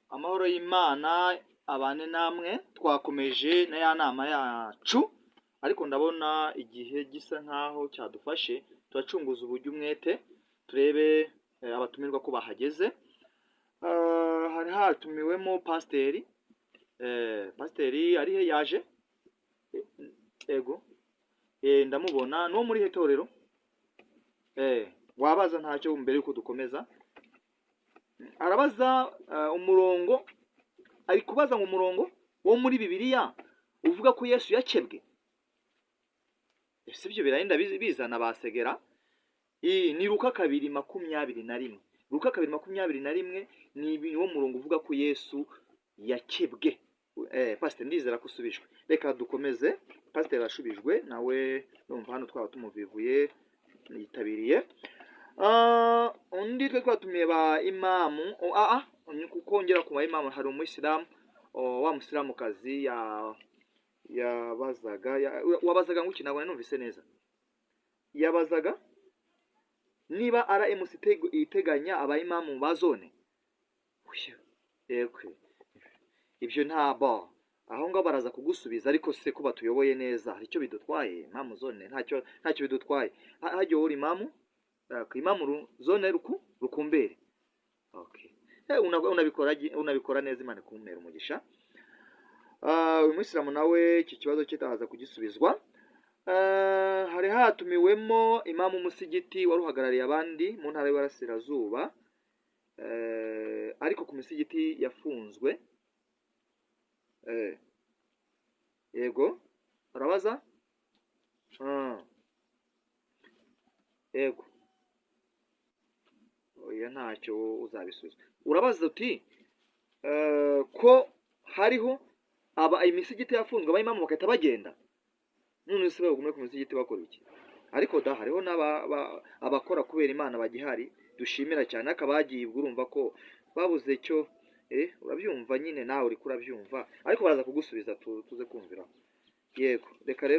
Amahoro y'Imana abane namwe. Twakomeje na ya nama yacu, ariko ndabona igihe gisa nkaho cyadufashe. Turacunguza uburyo umwete turebe abatumirwa ko bahageze. Hari hatumiwemo pasiteri. Pasiteri ari he? Yaje? Ego, ndamubona. Nuwo muri he torero? Wabaza ntacyo mbere yuko dukomeza. Arabaza umurongo, ari kubaza ngo umurongo wo muri Bibiliya uvuga ko Yesu yakebwe. Ese ibyo birahenda bizana basegera? Iyi ni Luka 2:21. Luka 2:21 ni wo murongo uvuga ko Yesu yakebwe. Pasiteri, ndizera ko usubijwe. Reka dukomeze. Pasiteri arashubijwe nawe, numva hano twaba tumuvivuye yitabiriye. Undi twe twatumiye ba imamu, kuko ngera ku ba imamu hari umuyisilamu, wa musilamukazi yabazaga wabazaga ngo iki? Ntabwo numvise neza. Yabazaga niba RMC iteganya abayimamu ba zone. Yego, ibyo ntabo aho ngaho baraza kugusubiza. Ariko se ko batuyoboye neza, hari icyo bidutwaye? Imamu zone ntacyo bidutwaye. Hajya uri imamu, imamu zone Rukumberi. Okay, unabikora neza, Imana ikumpera umugisha. Uyu musilamu nawe iki kibazo kitaza kugisubizwa. Hari hatumiwemo imamu umusigiti wari uhagarariye abandi mu ntara y'Iburasirazuba, ariko ku misigiti yafunzwe. Yego, arabaza. Yego, oya, ntacyo uzabisubiza. Urabaza uti ko hariho aba imisigiti yafunzwe, abayimamu bagahita bagenda, none se bagume ku misigiti bakora iki? Ariko da, hariho n'abakora kubera Imana bagihari, dushimira cyane. Ariko abagiye ubwo urumva ko babuze icyo. Urabyumva nyine, nawe uriko urabyumva, ariko baraza kugusubiza, tuze kumviraho. Yego, reka rero.